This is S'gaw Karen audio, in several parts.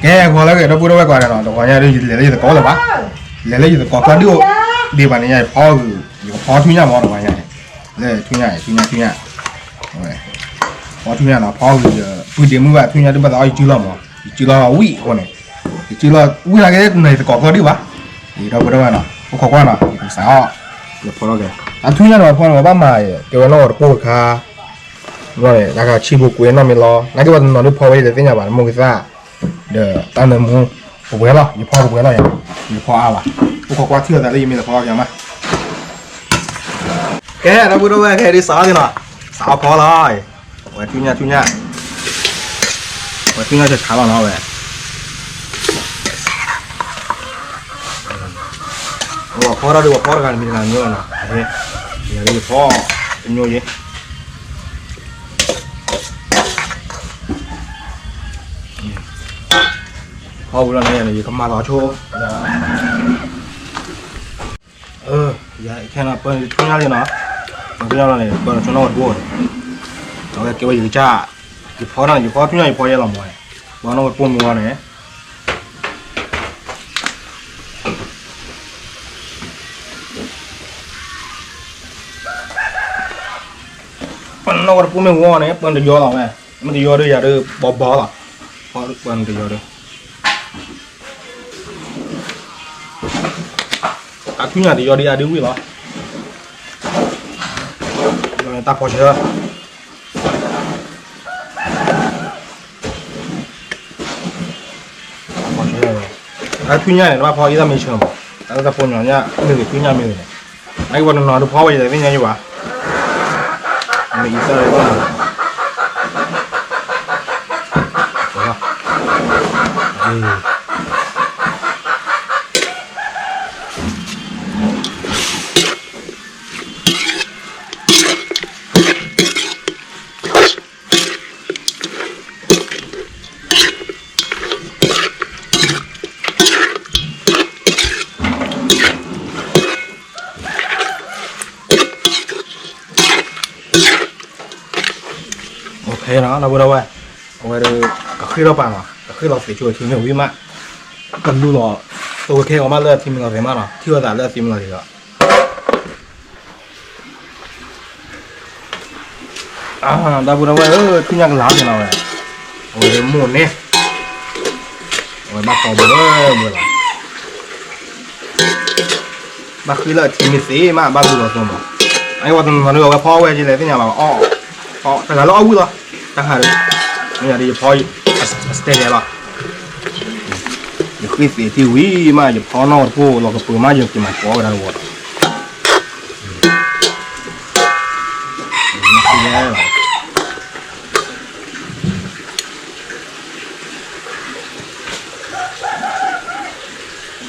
ဟဲဂီၤလၢဂ့ၤ ဒီပုၢ်ဒီဝဲၢ်ကွၢ်ဒီးနီၤ တဂီၤညါဒ်လဲၤလၢယသကိးလၢၤဘၣ်, လဲၤလၢယသကိးကျါဒ်အိၣ်ဒံးဘၣ်န့ၣ်ညါ ယဖီ, ယကဖီထူညၣ်မးတဂီၤညါ, လၢထူညၣ် ထူညၣ် ထူညၣ်, ဖီထူညၣ်နီၤ ဖီဂ့ၤဒီး ပုၢ်ဒ့မုၣ်ဘၣ်ထူညၣ်ဒ်ဘၣ်သးအီၣ်ယစုလီၤမး ယစုလီၤဝံၣ်အဃိန့ၣ်, ယစုလီၤဝံၣ်လၢက့ၤနီၤ ယသကိးကျါဒံးဘၣ်, ဒီပုၢ်ဒီဝဲၢ်နီၤ အိၣ်ခိးကွၢ်နီၤ ယကစးအီၣ်, ယဖီထီၣ်က့ၤ, အထူညၣ်နီၤဖီန့ၣ် ပဘၣ်မၤ ကဲဝဲနီၣ်ဂီၤတပိၢ်တခါ ဘျီန့ၣ် တၢ်ခါဆံၣ်ဖိကွ့နီၣ်မ့ၢ်လီၤ နာ်က့ပှၤတနီၤဒ်ဖီဝဲယတသ့ၣ်ညါဘၣ် တမိၢ်ကသၣ် ဒီးတၢ်နၢမူ ကပှဲၤလီၤ ယဖီကပှဲၤလီၤယၤ, ယဖီအါဘၣ်, အိၣ်ခိးကွၢ်ထံၣ်အသးလၢယမ့ၢ်တဖီက့ၤမး, ကဲ ဒီပုၢ်ဒီဝဲၢ် ကဲဒ်စးအီၣ်က့ၤနီၤ, စးအီၣ်ဖီလီၤ, ဝဲထူညၣ်ထူညၣ်, ဝဲထူညၣ်ဆးဆးလီၤနီၤဝဲ ဝဲဖီထီၣ်ဒ်ဝဲဖီတဂၤတမံၤတဂၤမံၤလီၤနီၤ, ယၤဒ်ယဖီတညိယဲ, ဖီဝံၤလီၤန့ၣ် ယကမၤလီၤဆိ, ခဲန့ၣ်ပၢနုာ်ထူညၣ်လံနီၤ, ပၢနုာ်ထူညၣ်လီၤန့ၣ် ပၢနုာ်ဆိနီၣ်ဝဲတဘိန့ၣ်, အဝဲကဲဝဲယကစၢ်, ယဖီနီၤ ယဖီထူညၣ်ယဖီယဲလီၤမး, ပှၤနီၣ်ဝဲတပိၢ်မ့ၢ်ဝဲန့ၣ် ပှၤနီၣ်ဝဲတပိၢ်မ့ၢ်ဝဲန့ၣ် ပှၤတယီလီၤဝဲ, မ့ၢ်တယီဒ်ယၤဒ်ဘီဘီလီၤ, ပှၤတယီဒ်, အထူညၣ်တယီဒ်အဒ်ဝံၣ်လီၤ, တၢ်ဖီဆၢ အထူညၣ်န့ၣ် နဘၣ်ဖီအံၤတၢ်မ့ၢ်ဆၢမး, တၢ်လၢတၢ်ဖိညီနုၢ်ဂ့ၤထူညၣ်မ့ၢ်ဂ့ၤန့ၣ်, နာ်က့ပှၤတနီၤဒ်ဖီဝဲယတသ့ၣ်ညါယဘၣ်, မ့ၢ်အံၤတၢ်လၢ နီၤ ဒီပုၢ်ဒီဝဲၢ်, အဝဲဒီး ကဃ့ထီၣ်ပာ်နီၤ ကဃ့လီၤသ့းဆိအထံမ့ၢ်ဝံၤမး, ကလူလီၤ, သိခဲအီၤမးလၢအထံမ့ၢ်လီၤသ့းမးနီၤ ထံၣ်ဝဲသးလၢအထံမ့ၢ်လီၤသ့းဒီး ဒီပုၢ်ဒီဝဲၢ်ဧၢ ထူညၣ်ကလၤက့ၤနီၤဝဲ, အဝဲမိၢ်န့ၣ်, အဝဲဘၣ်တီဘိလၢဘိလီၤ, ဘၣ်ဃ့လၢအထံမ့ၢ်သ့မး ဘၣ်လူလီၤသိမး, အဝဲတနီၤနီၤဒ်အဝဲဖီဝဲကလဲၤသ့ၣ်ညါဘၣ်အီၣ်, တဂၤလၢအီၣ်ဝံၣ်လီၤ, တၢ်ဟးဒီး, မ့ၢ်ယၤဒ်ယဖီ, အစတဲတဲလီၤ, ယဃ့သ့းထံဝံၤမး ယဖီနီၣ်တပိၢ်လီၤကပၢၤမး ယက့ၤမၤကိးဝဲဒၣ်တဝီဒီး ပှၤမ့ၢ်ယတၢ်ဆ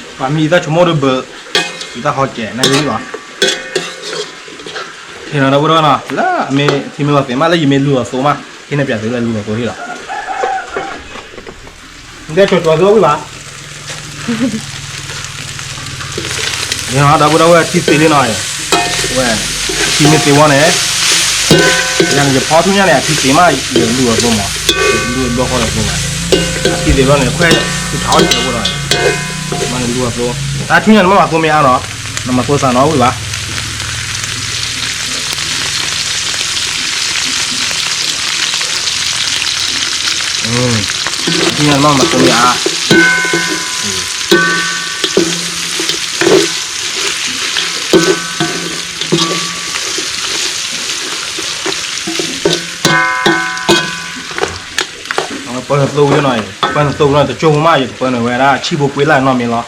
ိကမိၣ်တဘၢ, ယတၢ်ဟီကဲးနဂ့ၢ်လီၤ, ဟ့ၣ်နီၤဒီပုၢ်ဒီဝဲၢ်နီၤ လၢအမ့ၢ်ထံမ့ၢ်လီၤသ့းမး လၢယမ့ၢ်လူလီၤသိမး ဟ့ၣ်န့ၢ်ပၠးသုလၢလူလီၤသိဟ့ၣ်လီၤ နကဲဆိကၠီၤသုအီၣ်ဝံၣ်ဘၣ်, ဒီပုၢ်ဒီဝဲၢ်ထံသ့လံနီၤ, ဝဲ, ထံမ့ၢ်သ့ဝဲန့ၣ်, ယၤန့ၣ်ယဖီထူညၣ်န့ၣ် အထံသ့မး ယလူအသိမး, လူအဘျီဃီဒီးသိမး, အထံသ့ဘျီန့ၣ် ခွဲးသူၣ်ထးအီၣ်ကဲးဝဲဒီး, မ့ၢ်န့ၣ်လူအသိ, တၢ်ထူညၣ်န့ၣ်မ့ၢ်မၤသိမ့ၢ်အါနီၤ, နမၤသိစးနီၤဝံၣ်ဘၣ် ထူညၣ်န့ၣ်မ့ၢ်မၤသိမ့ၢ်အါ, ပၢနသိဝံၤနီၤ, ပၢနသိဝံၤနီၤ တကၠိဖိမး ယကပၢနဝဲဒၣ် ဆံၣ်ဖိကွ့လၢနီၢ်မ့ၢ်လီၤ,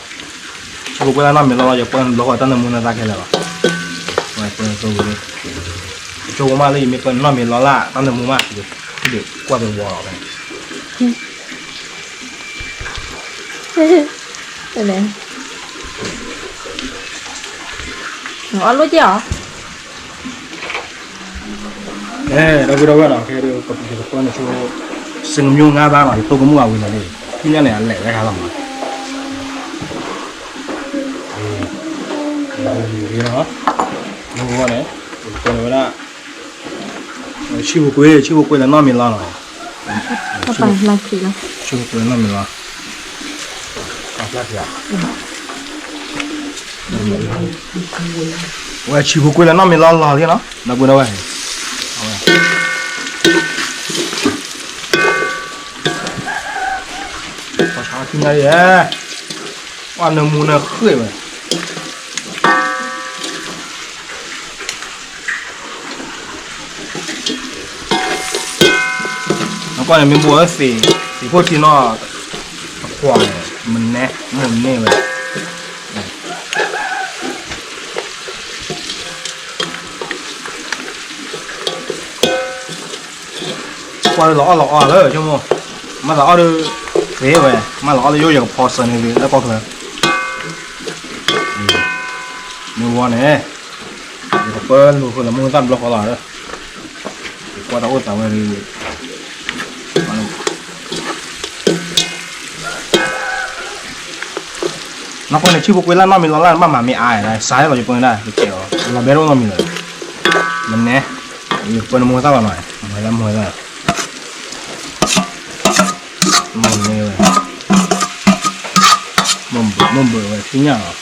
ဆံၣ်ဖိကွ့လၢနီၢ်မ့ၢ်လီၤလီၤ ယပၢနဘျီဃီတၢ်နၢမူနသးခဲလၢာ်လီၤ, ပၢနသိဝံၤ, တကၠိဖိမးလၢယမ့ၢ်ပၢနနီၢ်မ့ၢ်လီၤလၢ တၢ်နၢမူမး ယကွၢ်တဝီလီၤဖဲ အီၣ်လိၣ်က့ၤအီၤ, ဒီပုၢ်ဒီဝဲၢ်နီၤ ခဲအံၤ ယကပၢနဆိ စံၣ်ကမၠိငါးပါးနီၤ ယတိၢ်ကမူၣ်အဝံၤန့ၣ်လံ, ထူညၣ်န့ၣ် အလဲၤဝဲဒၣ်လီၤမး, န့ၣ်, ယကပၢနဝဲဒၣ်, ဆံၣ်ဖိကွ့, ဆံၣ်ဖိကွ့လၢနီၢ်မ့ၢ်လီၤနီၤ, ဆံၣ်ဖိကွ့လၢနီၢ်မ့ၢ်လီၤ, ဝဲဆံးဖိကွ့လၢနီၢ်မ့ၢ်လီၤလီၤလံနီၤ ဒီပုၢ်ဒီဝဲၢ်, ပှၤဆါထူၣ်ညၣ်လံ, ပှၤနၢမူနၢဃ့ၢ်ဝဲ နကွၢ်န့ၣ် မ့ၢ်ဘိၣ်ဝဲသ့ၣ်, သ့ၣ်ခိၣ်ထံနီၤ, အကွၢ်, မနဲ, မုၢ်န့ၢ်ဝဲ, ကွၢ်လၢလီၤအီၣ်လီၤအီလၢ ဆိကမိၣ်, မ့ၢ်လီၤအီၣ်ဒီး, သ့ဝဲ, မ့ၢ်လီၤအီၣ်လၢယိယကဖီစၢၤန့ၣ်လၢကီၢ်ချၢ, မ့ၢ်ဝဲန့ၣ်, ယကပၢလူၤဃုာ်လၢမုၢ်သၣ်တဘျီဃီလီၤ, ယကွၢ်တၢ်အိၣ်သးဝဲဒီး နီၢ်ကီၢ်န့ၣ် ဆံၣ်ဖိကွ့လၢနီၢ်မံၤလီၤလၢ် ဘၣ်မၤမ့ၢ်အါ, စးလီၤယပၢနဒၣ် ယကဲအီၤ လီၤဘဲတအိၣ်နီတမံၤလီၤ, မနဲ, ယပၢနမိၢ်သၣ်လီၤနီၤ, မၤလၢမိၢ်သၣ်, မိၢ်န့ၢ်ဝဲ, မိၢ်ဘၢဝဲ ဆူညၣ်လီၤ,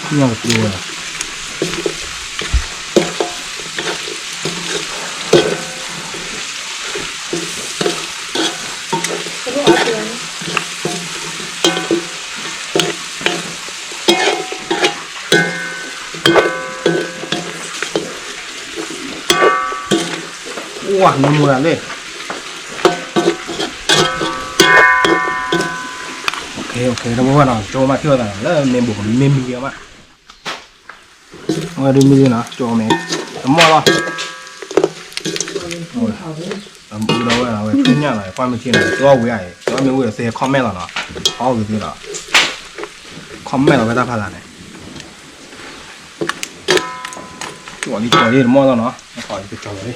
ဆူညၣ်ကပူၤဝဲ ဝါ နမူဒၣ်လဲၣ်, တဘၣ်ဘၣ်နီၤ ကၠိမးထံၣ်ဝဲသးနီၤ လၢမ့ၢ်ဘိၣ်မ့ၢ်မံၤက့ၤမး, အဝဲဒ်မ့ၢ်လံနီၤ ကၠိမ့ၢ်, တမီၢ်လီၤ, အဝဲဆူညၣ်နီၤ ကွၢ်မ့ၢ်ထံနီၤ ကၠိအီၣ်ဝံၤအံၤ ကၠိမ့ၢ်ဝံၤဒီးသ့ comment လီၤနီၤ, အီၣ်ဝံၤသ့လီၤ, comment လီၤဝဲတၢ်ဖးလၢ်န့ၣ် ကၠီလံကၠီလံ တမီၢ်လီၤနီၤ, ကၠီလံ, မ့ၢ်လံမ့ၢ်လံ တကဘျၢၣ်လီ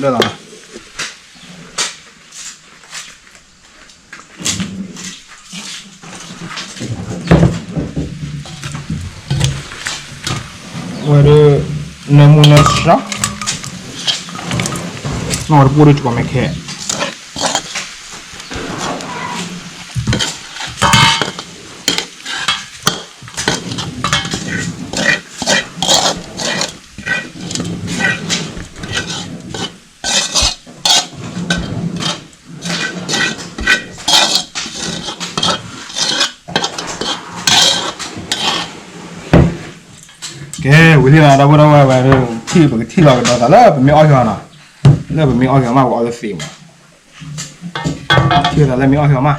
ၤ. ဝဲဒၣ် နၢမူနၢဆှီ, နီၢ်တပူၤဒၣ်ကီမဲာ်ခဲ ကဲ ဝံၤလံနီၤ ဒီပုၢ်ဒီဝဲၢ်ဝဲ ထံၣ်ပကထံၣ်လီၤကဒီးသးလၢပမ့ၢ်အီၣ်က့ၤအီၤနီၤ, လၢပမ့ၢ်အီၣ်က့ၤအီၤမး ပအီၣ်လၢသ့မး, ထံၣ်သးလၢမ့ၢ်အီၣ်က့ၤအီၤမး.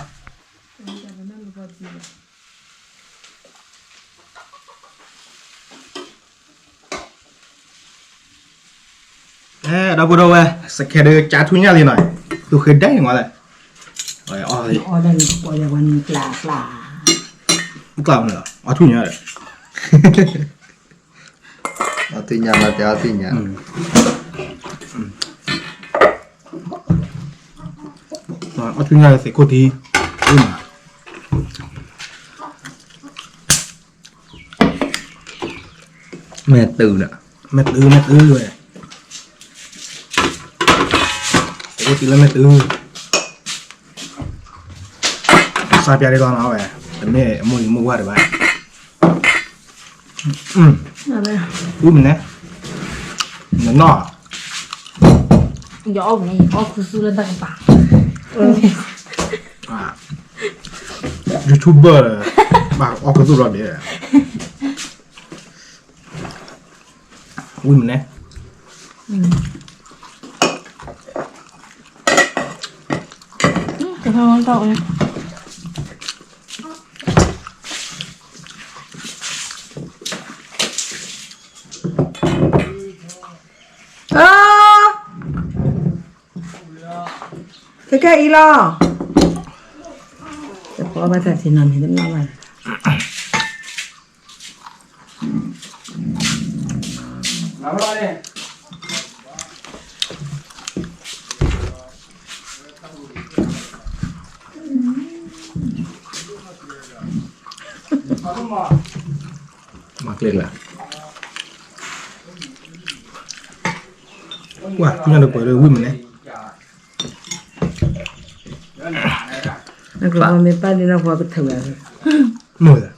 အဲ ဒီပုၢ်ဒီဝဲၢ် စခဲဒၣ်ကၠါထူၣ်ညၣ်လံနီၤ, သူဃ့ဒဲးန့ၣ်မးလဲၣ်, အီၣ်လံ, ကျါမးလီၤ အီၣ်ထူၣ်ညၣ်ဒီး အီၣ်ထူၣ်ညၣ်လီၤတဲ အီၣ်ထူၣ်ညၣ်, အီၣ်ထူၣ်ညၣ်လၢသ့ၣ်ခိၣ်ထံ, မ့ၢ်တုၤလီၤ, မ့ၢ်တုၤမ့ၢ်တုၤဝဲ, သ့ၣ်ခိၣ်ထံလၢမ့ၢ်တုၤ, စၢ်ပျၢ်ဒ်လီၤနီၤဝဲ, တမ့ၢ်အမိၢ်အံၤမိၢ်ဝဲတဘၣ် အူမ့ၢ်န့ၣ်, နနီၢ်, ယအီၣ်မ့ၢ် ယအီၣ်ခူသူၣ်လၢတၢ်ကပၤ, YouTuber လၢ ဘၣ်အီၣ်ခူသူၣ်လီၤဒဲး, အူမ့ၢ်န့ၣ်, ကဖၣ်ဝဲတၢ်အိၣ် ခဲခဲအံၤလီၤ, တပီဘၣ်တၢ်သ့ၣ်နီၣ်မံၤတနီၣ်ဘၣ်. မၤကျဲကလၢာ်, ဝဲ ထူညါတပှဲၤဒီးဝံၣ်မးန့ၣ်, နကမ့ၢ်ပာ်ဒ်နီၢ်ပှၤကထၢၣ်ဝဲ, မ့ၢ်ဝဲ,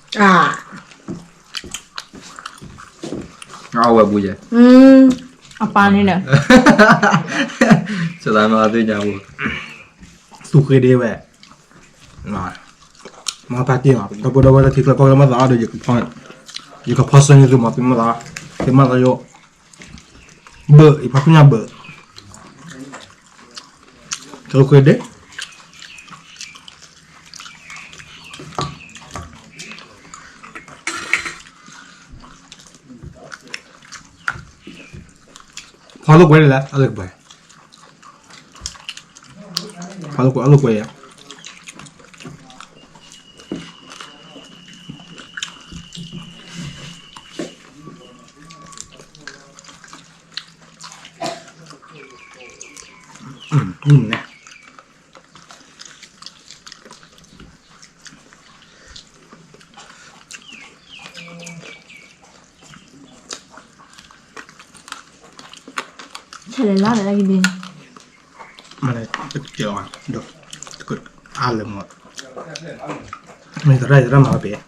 အဝဲဘူးယဲ, အပၢ်န့ၣ်ဒီး, စသးမၤသ့ၣ်ညါဘူး, သူၣ်ဃ့ဒ့ဝဲ မၤဖးတ့ၢ်နီၤ, ဒီပုၢ်ဒီဝဲၢ်တၢ်ထံချၢကီၢ်ချၢမၤသးဒီး ယကဖီဆၢန့ၢ်သုမၤသုမၤသး, သုမၤသးယိ, ဘၢၣ် ယဖီဆၢညါဘၢၣ်, ကဃ့ဒ့ ဖီလိာ်ကွဲလၢ်, အလိာ်ကွဲ, ဖီလိာ်ကွဲ, အလိာ်ကွဲယၤ, န့ၣ် ဆဲးလဲၤလီၤဒီးလၢကဒ့, မ့ၢ်တကဲအီၤ, အါလၢမ့ၢ်, မ့ၢ်တရၣ်တရၣ်မၤဝဲပ့ၤ,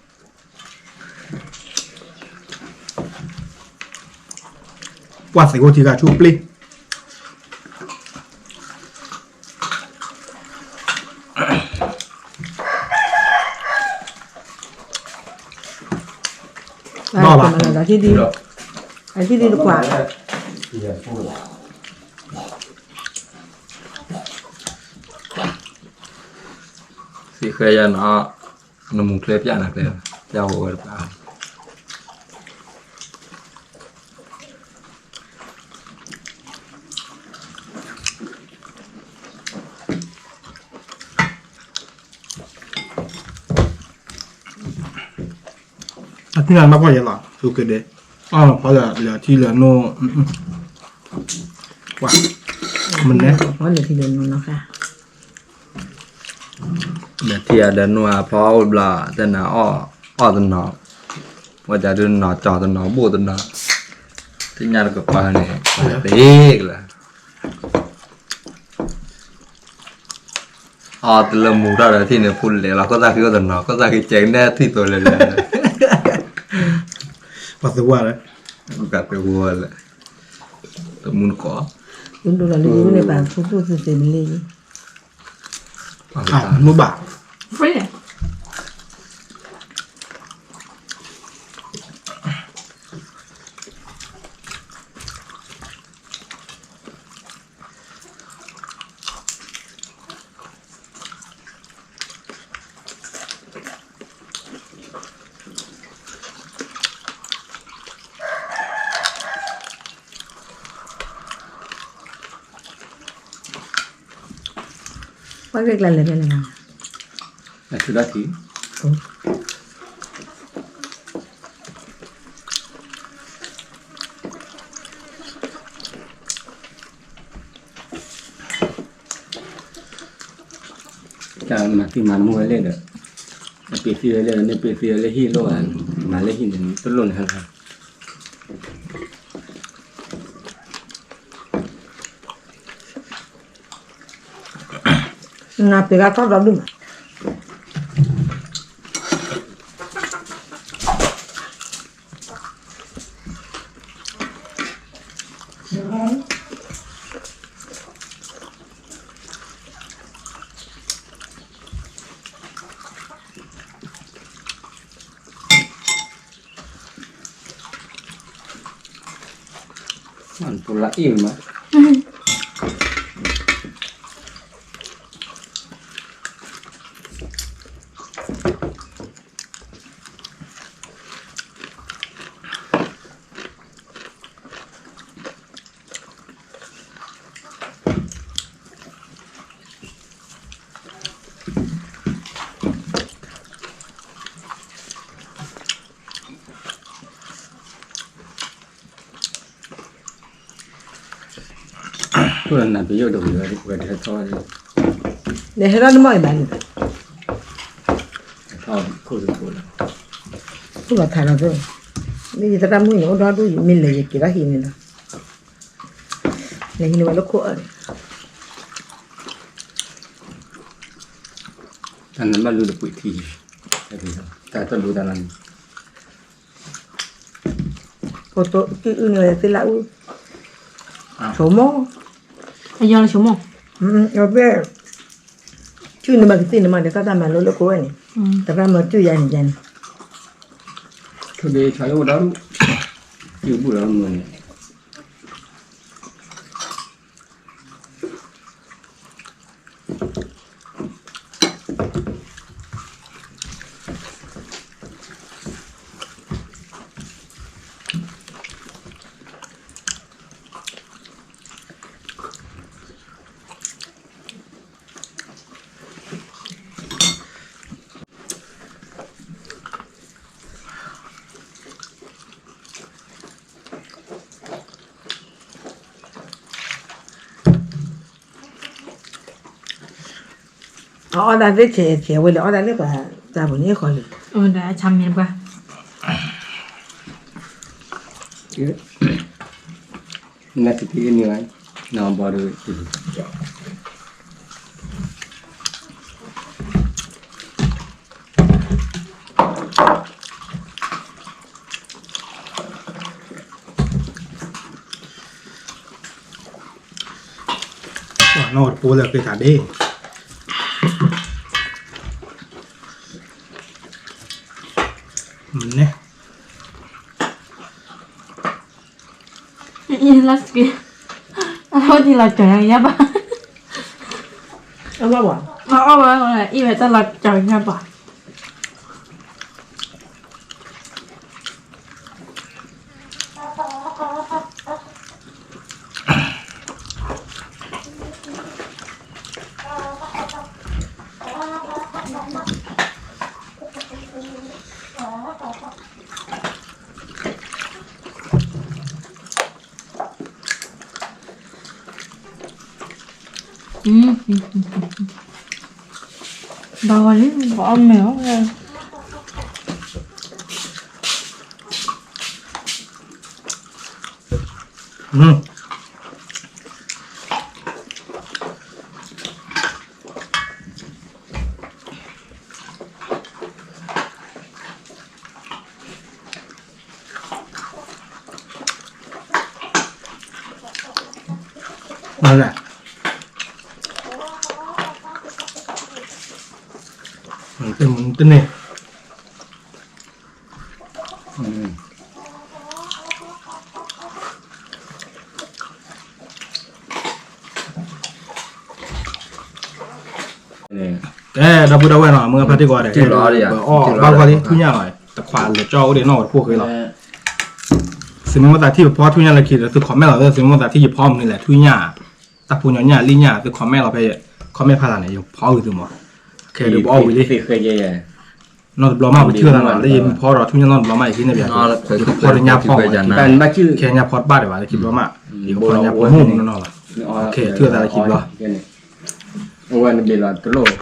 ပှၤသ့ၣ်အိၣ်ထံဂၤဆူပျ့ၤ ဘၣ်ဘၣ်, အထံၣ်ဒ်တကွၢ်, သ့ၣ်ဃဲယၤနီၤ, နမူကျဲပျၢ်နၤကျဲ, ပျၢ်ဝဲဝဲတပၤ အထံၣ်နၤဘၣ်ကွၢ်ယဲလီၤ သုကဒဲ, အီၣ်ဖီလၢာ်လၢာ်ထံလၢာ်နိ, ကွၢ်, မနဲ, ဖီလၢာ်ထံလၢာ်နိနီၤဃါ, လၢာ်ထံအဒၢးနိအဖီအိၣ်ဘျီ တနၤအီၣ်, အီၣ်တနီၤ, ဝဲဒၣ်ဒုးနီၤကၠီတနီၤဘိၣ်တနီၤ, သ့ၣ်ညါတကပၤန့ၣ်, သ့ကလၢာ် အီၣ်တလၢမူထီၣ်ဒီးထံၣ်န့ၣ် ဖိလဲၤလီၤ ခိၣ်သၣ်ဃံအိၣ်တနီၤ ခိၣ်သၣ်ဃံကဲကနဲထံၣ်သိးလဲၤလဲၤ, ပှၤသဝီလၢ, ကဝီလၢ, တမူတကိး, ဒိၣ်လီၤလၢယိၤန့ၣ် ပှၤဖိဖိသ့ၣ်သ့ၣ်မ့ၢ်လၢယိၤ, မ့ၢ်ဘၣ် free ပှၤကကျါလဲၤဖဲလဲၣ်, အထုးဒၣ်ထံ, တၢ်မၤသံမၤမူဝဲလဲၣ်ဒီး, အပ့ၤသံဝဲလဲၣ်ဒီး မ့ၢ်ပ့ၤသံဝဲလၢဟံၣ်လိၣ်ဧါ, မၤလၢဟံၣ်န့ၣ် တလိၣ်န့ၣ်ဟါလီၤ. နပ့ၤဂၤထီၣ်ဒီဒူၣ်မး. ပူၤလၢအံၤမး. ခိၣ်နၢ်ပယိၣ်တဝံၤဝဲ ဝဲတဟဲထီၣ်, လဲၤဟဲထီၣ်နမီၢ်အံၤဘၣ်န့ၣ်, ထီၣ်ခိၣ်တခိၣ်လီၤ. လီၤထးလီၤသၢ, မ့ၢ်ယသရၣ်မုၣ်န့ၣ် အိၣ်ဒီဒူၣ် ယမ့ၢ်လဲၤယက့ၤထီၣ်ဟံးန့ၣ်လီၤ, လဲၤဟံးန့ၢ်ဝဲလၢခိၣ်အၢၣ်န့ၣ်, တၢ်နဘၣ်လူတပှ့ၤထံ, တၢ်တလူတၢ်လီၤန့ၣ်, ဖိတိၢ်အုၣ်န့ၢ်ဝဲသ့ၣ်လၢအုၣ်, ဆိမိၣ်, အယီၤလၢဆိမိၣ်, အဝဲ စုၣ်န့ၣ်မၤကသံၣ်န့ၣ်မး ဒီးတၢ်တၢ်မၤလိလၢကိးဝဲန့ၣ်, တရၣ်မၤစုၣ်ယါန့ၣ်ယါန့ၣ်, ဆိဒ့ဆီလၢအိၣ်ဒီး, စုၣ်ဘူၣ်လီၤမုၢ်န့ၣ် အအီၣ်တၢ်သ့ၣ်ဆဲးဆဲးဝဲလဲၣ် အီၣ်တၢ်လၢပှၤတၢ်ပူၤန့ၣ်ဃီလံ, အဆါမ့ၢ်ပှၤ နစတံအနံၤဝဲ, နဘီဒုး ပှၤနီၢ်တပိလၢဃ့ထးဒ့, မ့ၢ်န့ၣ် လၢစက့, အဝဲဒ်လီၤကၠီၤညါဘၣ်, အဝဲ, အဝဲ, အံၤဝဲတၢ်လီၤကၠီၤညါဘၣ်. ဘၣ်ဝဲလံ ဘၣ်အီၣ်မ့ၤအီၤ, တန့ၢ် ကဲ ဒီပုၢ်ဒီဝဲၢ်နီၤ မုၢ်ဂၤဖါတံၢ်ကိးဂၤဒဲး ပအီၣ်ဘၣ်ဂီၢ်လံ ထူၣ်ညၣ်လီၤ တခွးလၢာ်ကၠီအိၣ်ဒံးနီၣ်ဝဲတဖှိၣ်ဃ့လီၤ. သုမ့ၢ်သးထံၣ်ပဖီထူၣ်ညၣ်လၢခံဒီး သု comment လီၤ သုမ့ၢ်သးထံၣ်ယဖီမနုၤလဲၣ် ထူၣ်ညၣ် တၢ်ဖိညီညၣ်လံၣ်ညၣ် သု comment လီၤဖဲ comment ဖးသးန့ၣ် ယဖီဝံၤသုမး. ခဲဒုးပအီၣ်ဝံၤလံ နီတဘျီမး ပထံၣ်သးနီၤ လၢယမ့ၢ်ဖီဒီးထူၣ်ညၣ်နီတဘျီမး ယဟံးန့ၢ်ဘၣ် ယဖီဒီးညၣ်ဖီမး ခဲညၣ်ဖီတဘၣ်ဒံးဘၣ်လၢခံဘျီမး ယကဖီညၣ်ဖီမုၢ်မနုၤနီၤလီၤ. ခဲထံၣ်သးလၢခံဘျီ အဝဲနဘ့ၣ်လီၤတလိၣ်